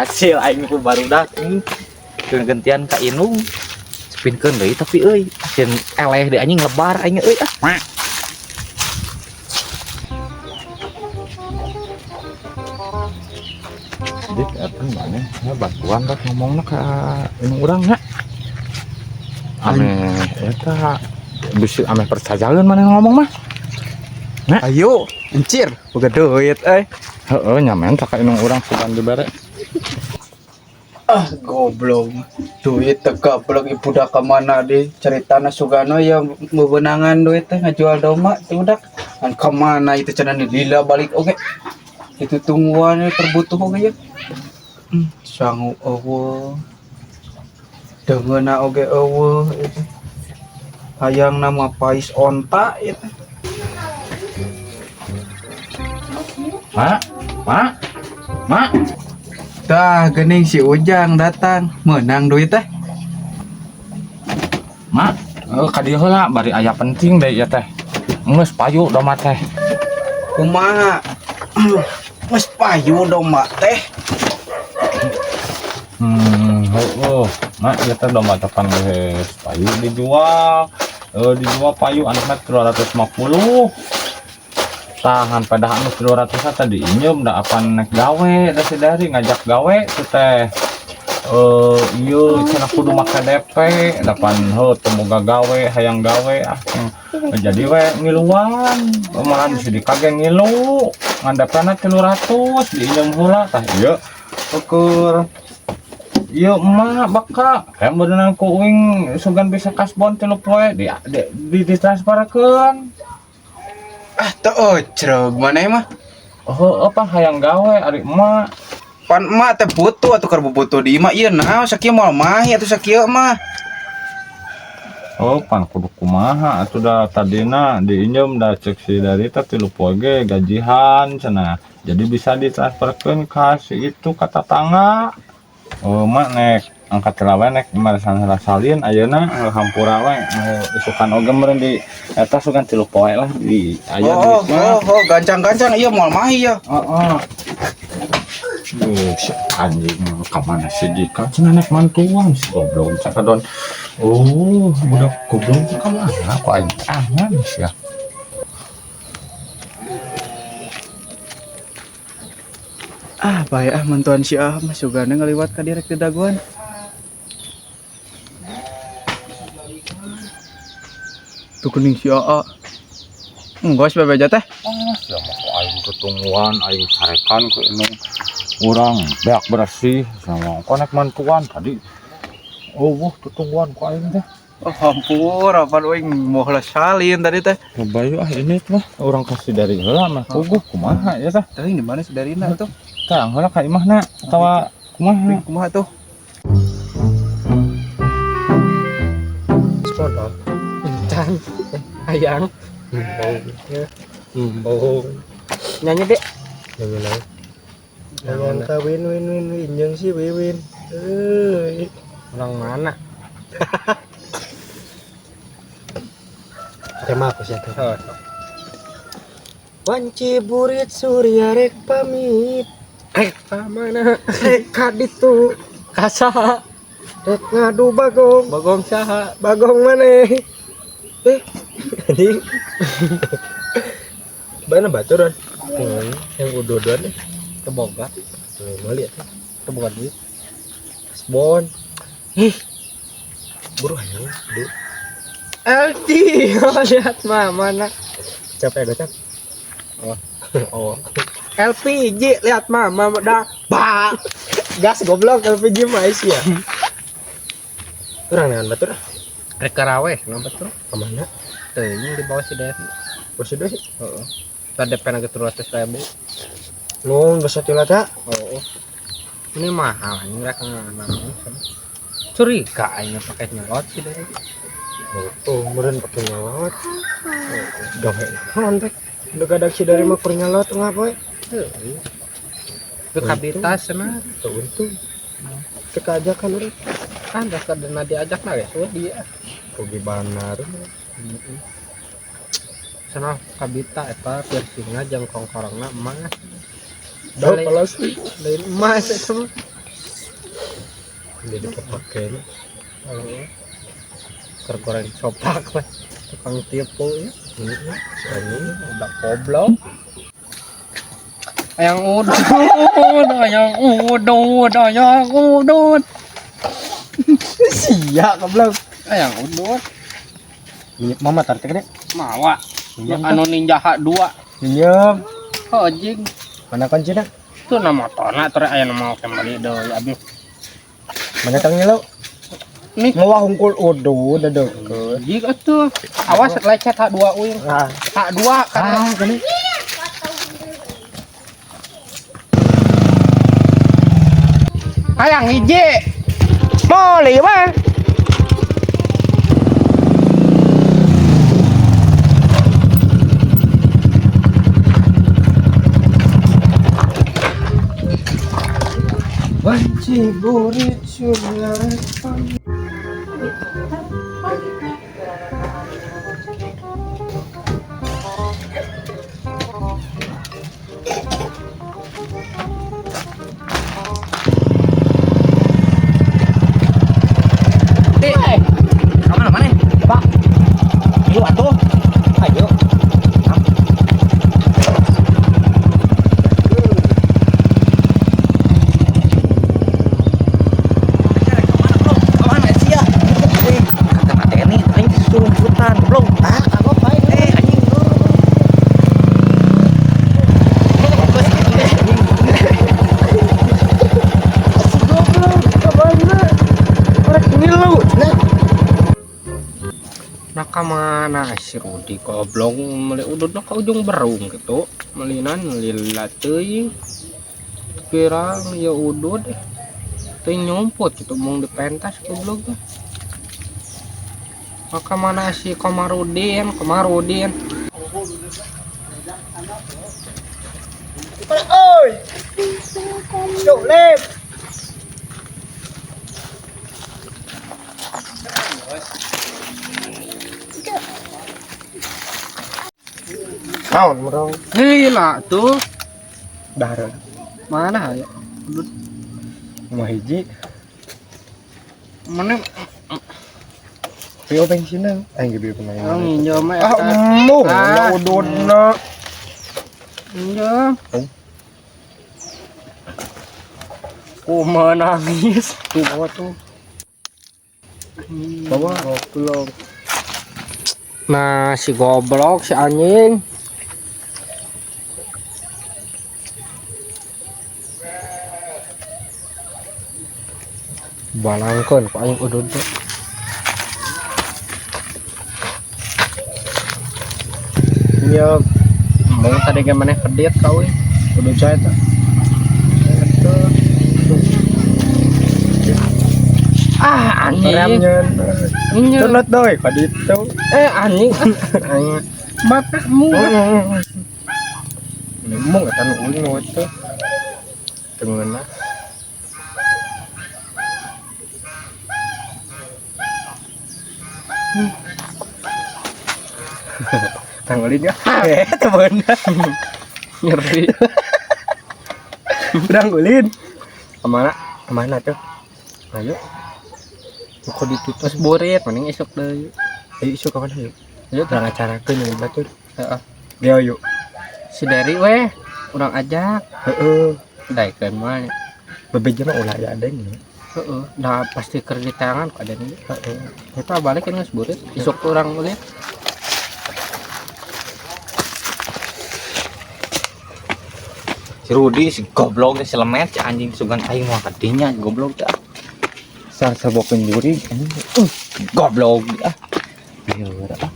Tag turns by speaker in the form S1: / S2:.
S1: Berhasil aing ku barudak ini. Gantian ka Inung. Spinkeun deui tapi euy, asin eleh deui anjing lebar aing euy ah. Dik, apa mana? Ya bantuan dak ngomongna ka indung urang nya. Ameh eta bisi ameh percajaeun maneh ngomong mah.
S2: Ayo, encir, boga duit euy.
S1: Heeh, nya menta ka indung urang sugan dibere.
S2: Ah, goblok. Duit teh goblok ibu budak ka mana di ceritana sugano ya mewenangan duit teh ngajual domba teh budak. Kan ka mana itu cenah lila balik oge. Itu tungguan terbutuh oge ya. Sangu eueuh. Deungeunna oge eueuh itu. Hayang nama pais onta itu.
S1: Mak, mak, mak.
S2: Tah, gening si Ujang datang, menang duit teh.
S1: Mak, ka dieu heula bari aya penting deui ieu teh. Geus payu domba teh.
S2: Kumaha? Geus payu domba teh.
S1: Heueuh. Mak, ieu teh domba teh pan geus payu dijual. Dijual payu anakna 350. Tahan pada anu 300 tadi injem da apan nek gawe da si dari ngajak gawe tuh teh. Ieu cenah kudu make DP dapan heuh teu boga gawe hayang gawe ah. Jadi we ngiluan malah di kage ngilu ngan DP-na 300 diinjem heula tah ieu ukur ieu emak baka kayak beunang ku uing sugan bisa kasbon 3 poe di ditransferkeun.
S2: Ah, teu ocrog maneh mah.
S1: Oh, apa hayang gawe ari emak.
S2: Pan emak teh butuh atuh keur butuh di imah ieu naon sakieu moal mahi atuh sakieu mah.
S1: Oh, pan kudu kumaha atuh da tadina diinjem da cek si dari teh 3 poe ge gajihan cenah. Jadi bisa ditransferkeun ka si itu ka tatangga. Oh, mak nek angkat heula we nek marasan heula salin ayeuna hampura we isukan oge meureun di eta sugan 3 poe lah di aya
S2: Oh,
S1: duit mah.
S2: oh, oh, gancang-gancang ieu moal mahi ya.
S1: Heeh. Si anjing ka mana si Dika cenah nek mantuan si goblok cakadon. Oh, budak goblok ka mana kok aing tangan sia.
S2: Ah, bae ah mantuan si Ah mah sugana ngaliwat ka direk di daguan. Tuh kuning si Aa. Enggak bebeja teh.
S1: Ah, sia mah kok aing tutungguan, aing carekan ku indung urang beak bersih sama kok nek mantuan tadi. Oh, wah tutungguan ku aing teh.
S2: Oh, hampur apaan uing mau salin tadi teh.
S1: Coba ah ini mah urang kasih dari heula mah puguh kumaha ya teh.
S2: Teuing di mana si Darina tuh?
S1: Tah heula ka imahna atawa kumaha?
S2: Kumaha tuh?
S3: Sekolah. Encan. Hayang. Embung. Embung. Nyanyi, Dek.
S4: Nyanyi naon? Hayang kawin win win win jeung si Wiwin. Euy.
S3: Orang mana?
S4: Tema aku sih teh.
S3: Oh,
S4: Wanci burit surya rek pamit.
S3: rek ka mana?
S4: Rek ka ditu.
S3: Ka saha?
S4: Rek ngadu bagong.
S3: Bagong saha?
S4: Bagong maneh. Anjing. Bana baturan. Yang udah-udahan deh.
S3: Teboga.
S4: Tuh, mau lihat.
S3: Teboga duit.
S4: Bon. Ih. Buru hayang, duh.
S3: LT, lihat mah mana?
S4: Capek gocap.
S3: Oh. Oh. LPG lihat mama dah. Ba.
S4: Gas goblok LPG mah isi ya. Urang neangan batur ah.
S3: Rek karawe, kenapa tuh?
S4: Ka mana?
S3: Teuing di bawah si Devi.
S4: Bos si.
S3: Heeh. Tadi DP na 300.000.
S4: Nun basa tilata.
S3: Oh. Ini mahal anjing rek naon. Curiga aing pakai nyelot si Devi.
S4: Oh, meureun pake nyelot. Gawe naon teh? Udah gadak si dari mah kur nyelot ngapa we?
S3: Heeh. Itu kabitas cenah.
S4: Teu untung. Teu kaajakan urang.
S3: Kan dasar dana diajak nah geus dia.
S4: Rugi banar.
S3: Heeh. Cenah kabita eta piercingna jeung kongkorongna emas.
S4: Dah
S3: Lain-
S4: plastik.
S3: Lain emas eta mah.
S4: Jadi kepake.
S3: Keur goreng copak weh. Tukang tipu ya.
S4: Si anjing.
S3: Udah goblok. Ayang udut, ayang udut, ayang udut.
S4: Sia goblok.
S3: Ayang udut.
S4: Minyak mama tarik gede.
S3: Mawa. Anu ninja H2.
S4: Minyak.
S3: Oh, anjing.
S4: Mana kuncinya?
S3: Itu nama tona terus aya nu mau kembali deui abi.
S4: Mana tangnya lo?
S3: Nih.
S4: Mau hungkul udut udah deket.
S3: Jik atuh. Awas lecet H2 uing.
S4: Ah,
S3: H2 kan.
S4: ah, gini.
S3: Hayang hiji. Meuli weh.
S4: Banci burit sungai.
S5: Kamana mana? Pak. Ayo atuh. Ayo. Kata TNI aing disuruh hutan, goblok. Ah, kagok bae. Eh, anjing.
S4: Goblok, kemana? Rek ngilu. Nah,
S3: Nah kamana si Rudi goblok meuli udutna ka ujung berung gitu. Melinan lila teuing. Pirang ya udut eh. Teu nyumput gitu mung dipentas goblok teh. Maka mana si Komarudin, Komarudin.
S4: oi. Cuk lem. Naon merong
S3: Gila tuh.
S4: dahar
S3: Mana ya? Udut
S4: mah hiji
S3: mana
S4: pio bensinna aing ge bio pengen.
S3: nginjem mah
S4: Ah,
S3: eta.
S4: embung,
S3: Ah.
S4: ya udutna.
S3: Nginjem.
S4: Oh.
S3: Ku menangis.
S4: Tuh bawa tuh. Bawa goblok.
S3: Nah, si goblok si anjing. Balangkeun ku aing udut teh.
S4: Iya,
S3: Mau tadi ge maneh pedit kau euy.
S4: udut saya teh.
S3: Ah, anjing.
S4: Remnya.
S3: Anjing.
S4: Cenut doi, kaditu.
S3: Eh, anjing.
S4: Aing
S3: Bapakmu.
S4: Nembung eta nu uing nu teh. Teu ngeunah. Tanggulin ya. Eh, teu beunah.
S3: Nyeri.
S4: Tanggulin.
S3: Kemana?
S4: Kemana tuh? Ayo.
S3: Kok ditutus burit, mending isuk deui.
S4: Ayo isuk kapan ayo?
S3: Ayo
S4: Urang acarakeun yang batur.
S3: Heeh.
S4: Geo yuk.
S3: Si Deri weh, urang ajak.
S4: Heeh.
S3: Daekeun mah.
S4: Bebeja mah ulah aya adeng ya.
S3: Heeh, nah pasti keur di tangan ku ada nih.
S4: Heeh.
S3: Kita balik kan geus burit, isuk urang ulin.
S1: Si Rudi si goblok si lemet si anjing sugan aing moal kadinya goblok teh. Sar sabokeun jurig anjing. Goblok ah. Lieur ah.